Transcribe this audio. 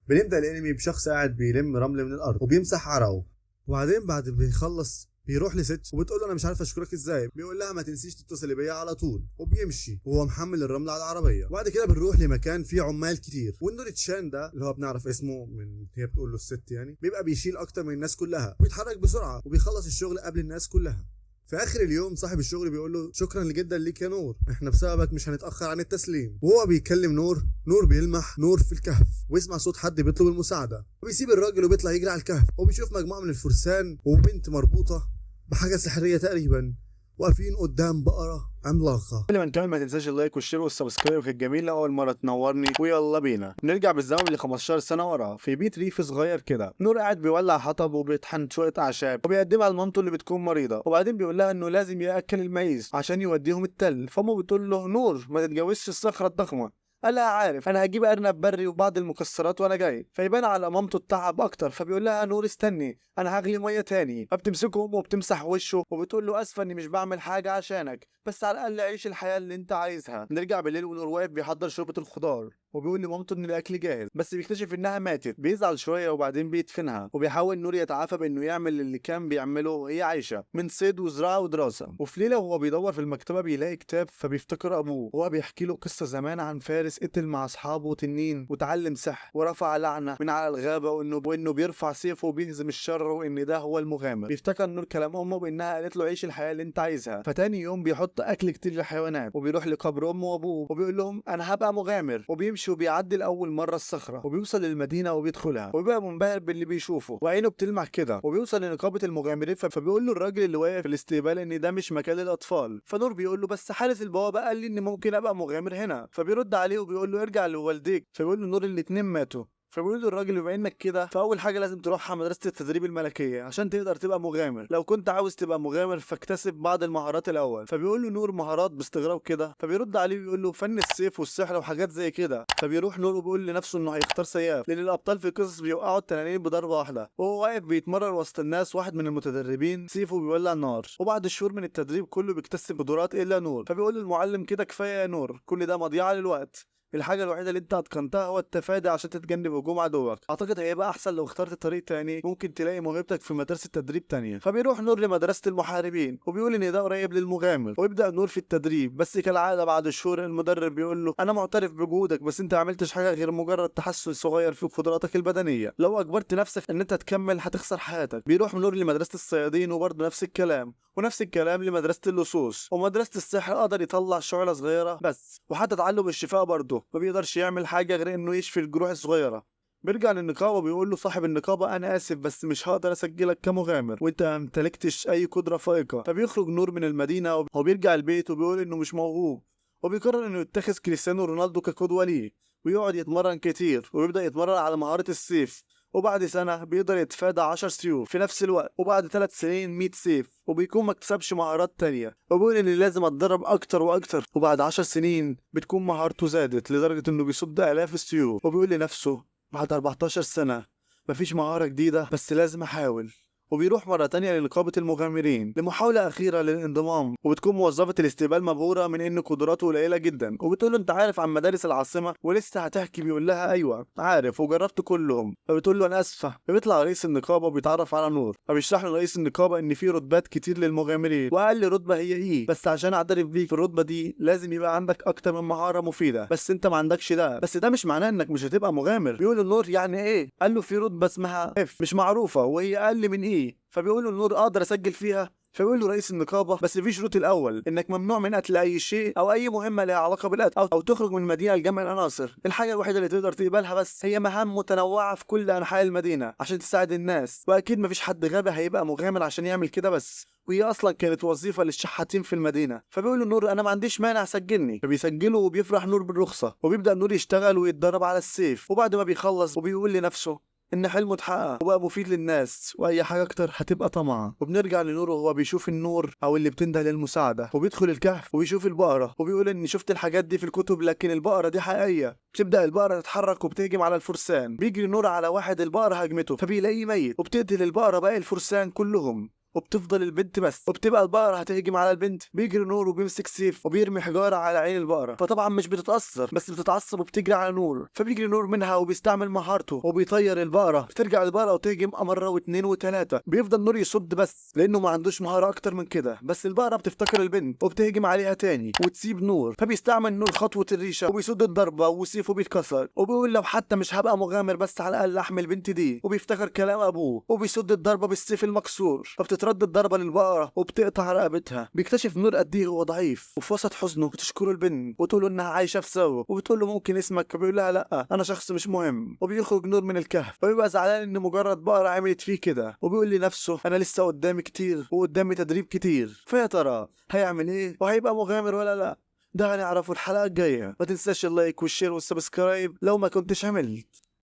بنبدا الانمي بشخص قاعد بيلم رمل من الارض وبيمسح عرقه، وبعدين بعد بيخلص بيروح لست وبتقول له انا مش عارف اشكرك ازاي، بيقول لها ما تنسيش تتصلي بيا على طول، وبيمشي وهو محمل الرمل على العربية. وبعد كده بنروح لمكان فيه عمال كتير، والنور تشان ده اللي هو بنعرف اسمه من هي بتقول له الست يعني، بيبقى بيشيل اكتر من الناس كلها وبيتحرك بسرعة وبيخلص الشغل قبل الناس كلها. في اخر اليوم صاحب الشغل بيقول له شكرا جدا ليك يا نور، احنا بسببك مش هنتاخر عن التسليم. وهو بيكلم نور، نور بيلمح نور في الكهف ويسمع صوت حد بيطلب المساعدة، وبيسيب الراجل وبيطلع يجري على الكهف، وبيشوف مجموعة من الفرسان وبنت مربوطة بحاجة سحريه تقريبا واقفين قدام بقرة عملاقة. قبل ما نكمل ما تنساش ال like وال share وال subscribe الجميل لو اول مرة تنورني، ويلا بينا نرجع بالزمن ل 15 سنة ورا. في بيت ريفي صغير كده، نور قاعد بيولع حطب وبيطحن شوية اعشاب وبيقدمها لمامته اللي بتكون مريضه، وبعدين بيقول لها انه لازم ياكل المعيز عشان يوديهم التل. فامه بتقول له نور ما تتجوزش الصخرة الضخمة. قال لها عارف، انا هجيب ارنب بري وبعض المكسرات وانا جاي. فيبان على مامته التعب اكتر، فبيقول لها نور استني انا هغلي مية تاني. فبتمسكه امه وبتمسح وشه وبتقول له اسفه اني مش بعمل حاجة عشانك، بس على الاقل عيش الحياة اللي انت عايزها. نرجع بالليل ونور واقف بيحضر شوربة الخضار وبيقول لمامته ان الاكل جاهز، بس بيكتشف انها ماتت. بيزعل شوية وبعدين بيدفنها، وبيحاول نور يتعافى بانه يعمل اللي كان بيعمله وهي عايشه من صيد وزراعه ودراسة. وفي ليلة وهو بيدور في المكتبة بيلاقي كتاب، فبيفتكر ابوه وهو بيحكي له قصة زمان عن فارس قتل مع اصحابه تنين وتعلم سحر ورفع لعنه من على الغابة، وانه بيرفع سيفه وبيهزم الشر، وان ده هو المغامر. بيفتكر نور كلام امه بانها قالت له عيش الحياة اللي انت عايزها. فتاني يوم بيحط اكل كتير للحيوانات وبيروح لقبر امه وابوه وبيقول لهم انا هبقى مغامر، وبيمشي وبيعدي لأول مرة الصخرة وبيوصل للمدينة وبيدخلها، وبيبقى منبهر باللي بيشوفه وعينه بتلمع كده. وبيوصل لنقابة المغامرين، فبيقول له الراجل اللي واقف في الاستقبال ان ده مش مكان للأطفال. فنور بيقول له بس حارس البوابة قال لي ان ممكن ابقى مغامر هنا. فبيرد عليه وبيقول له ارجع لوالديك. فبيقول له نور الاتنين ماتوا. فبيقول له الراجل بما انك كده فاول حاجة لازم تروحها مدرسه التدريب الملكية عشان تقدر تبقى مغامر، لو كنت عاوز تبقى مغامر فاكتسب بعض المهارات الاول. فبيقول له نور مهارات باستغراب كده، فبيرد عليه ويقول له فن السيف والسحر وحاجات زي كده. فبيروح نور وبيقول لنفسه انه هيختار سياف، لان الابطال في القصص بيوقعوا التنانين بضربه واحدة. وهو واقف بيتمرن وسط الناس واحد من المتدربين سيفه بيولع النار، وبعد شهور من التدريب كله بيكتسب قدرات الا نور. فبيقول للمعلم كده كفاية يا نور، كل ده مضيعة للوقت، الحاجة الوحيدة اللي انت اتقنتها هو التفادي عشان تتجنب هجوم عدوك، اعتقد هيبقى احسن لو اخترت طريق تاني، ممكن تلاقي موهبتك في مدرسة تدريب تانية. فبيروح نور لمدرسة المحاربين وبيقول ان ده قريب للمغامر، ويبدأ نور في التدريب. بس كالعادة بعد شهور المدرب بيقول له انا معترف بجهودك، بس انت ما عملتش حاجة غير مجرد تحسن صغير في قدراتك البدنية، لو اجبرت نفسك ان انت تكمل هتخسر حياتك. بيروح نور لمدرسة الصيادين وبرضه نفس الكلام، ونفس الكلام لمدرسة اللصوص ومدرسة السحر، قدر يطلع شعلة صغيرة بس، وحتى تعلم الشفاء برضه ما بيقدرش يعمل حاجة غير انه يشفي الجروح الصغيرة. بيرجع للنقابة وبيقول له صاحب النقابة انا اسف بس مش هقدر اسجلك كمغامر وانت ما امتلكتش اي قدرة فائقة. فبيخرج نور من المدينة وبيرجع البيت وبيقول انه مش موهوب، وبيقرر انه يتخذ كريستيانو رونالدو كقدوة ليه، ويقعد يتمرن كتير وبيبدأ يتمرن على مهارة السيف. وبعد سنة بيقدر يتفادى 10 سيوف في نفس الوقت، وبعد 3 سنين 100 سيف، وبيكون ما اكتسبش مهارات تانية، وبيقول ان لازم اتدرب اكتر واكتر. وبعد 10 سنين بتكون مهارته زادت لدرجة انه بيصد الاف السيوف، وبيقول لنفسه بعد 14 سنة مفيش مهارة جديدة بس لازم احاول. وبيروح مرة تانية لنقابة المغامرين لمحاولة أخيرة للانضمام، وبتكون موظفة الاستقبال مبهورة من إن قدراته قليلة جدا، وبتقول له أنت عارف عن مدارس العاصمة ولسه هتحكي؟ بيقول لها أيوه عارف وجربت كلهم. فبتقول له أنا آسفة. فبيطلع رئيس النقابة وبيتعرف على نور، فبيشرح له رئيس النقابة إن في رتبات كتير للمغامرين وأقل رتبة هي إيه، بس عشان أعترف بيك في الرتبة دي لازم يبقى عندك أكتر من مهارة مفيدة، بس أنت ما عندكش ده، بس ده مش معناه إنك مش هتبقى مغامر. بيقول له نور يعني إيه؟ قال له في رتبة اسمها F مش معروفة وهي أقل من إيه. فبيقول له النور اقدر اسجل فيها؟ فبيقول له رئيس النقابة بس في شروط، الاول انك ممنوع من قتل اي شيء او اي مهمة لها علاقة بالقتل او تخرج من المدينة لجمع العناصر، الحاجة الوحيدة اللي تقدر تقبلها بس هي مهام متنوعة في كل انحاء المدينة عشان تساعد الناس، واكيد مفيش حد غبي هيبقى مغامر عشان يعمل كده بس، وهي اصلا كانت وظيفة للشحاتين في المدينة. فبيقول له نور انا ما عنديش مانع سجلني. فبيسجله وبيفرح نور بالرخصة، وبيبدا نور يشتغل ويتدرب على السيف. وبعد ما بيخلص وبيقول لنفسه ان حلمه اتحقق وبقى مفيد للناس، واي حاجة اكتر هتبقى طمعه. وبنرجع لنور وهو بيشوف النور او اللي بتنده للمساعدة، وبيدخل الكهف وبيشوف البقرة وبيقول ان شفت الحاجات دي في الكتب لكن البقرة دي حقيقية. بتبدا البقرة تتحرك وبتهجم على الفرسان، بيجري نور على واحد البقرة هجمته فبيلاقيه ميت، وبتقتل البقرة باقي الفرسان كلهم. وبتفضل البنت بس، وبتبقى البقرة هتهجم على البنت. بيجري نور وبيمسك سيف وبيرمي حجارة على عين البقرة، فطبعا مش بتتاثر بس بتتعصب وبتجري على نور، فبيجري نور منها وبيستعمل مهارته وبيطير البقرة. بترجع البقرة وتهجم مرة واثنين وثلاثة، بيفضل نور يصد بس لانه ما عندوش مهارة اكتر من كده، بس البقرة بتفتكر البنت وبتهجم عليها تاني وتسيب نور، فبيستعمل نور خطوة الريشة وبيصد الضربة وسيفه بيتكسر، وبيقول لو حتى مش هبقى مغامر بس على الاقل احمي البنت دي، وبيفتكر كلام ابوه وبيصد الضربة بالسيف المكسور، فبتترد الضربة للبقره وبتقطع رقبتها. بيكتشف نور قد ايه هو ضعيف، وفي وسط حزنه بتشكره البنت وتقول له انها عايشه في سوا، وبتقول له ممكن اسمك، فبيقول لها لا انا شخص مش مهم. وبيخرج نور من الكهف فبيبقى زعلان ان مجرد بقرة عملت فيه كده، وبيقول لنفسه انا لسه قدامي كتير وقدامي تدريب كتير، فيا ترى هيعمل ايه وهيبقى مغامر ولا لا؟ ده هنعرفه الحلقة الجاية. ما تنساش ال like وال share وال subscribe لو ما كنتش عملت.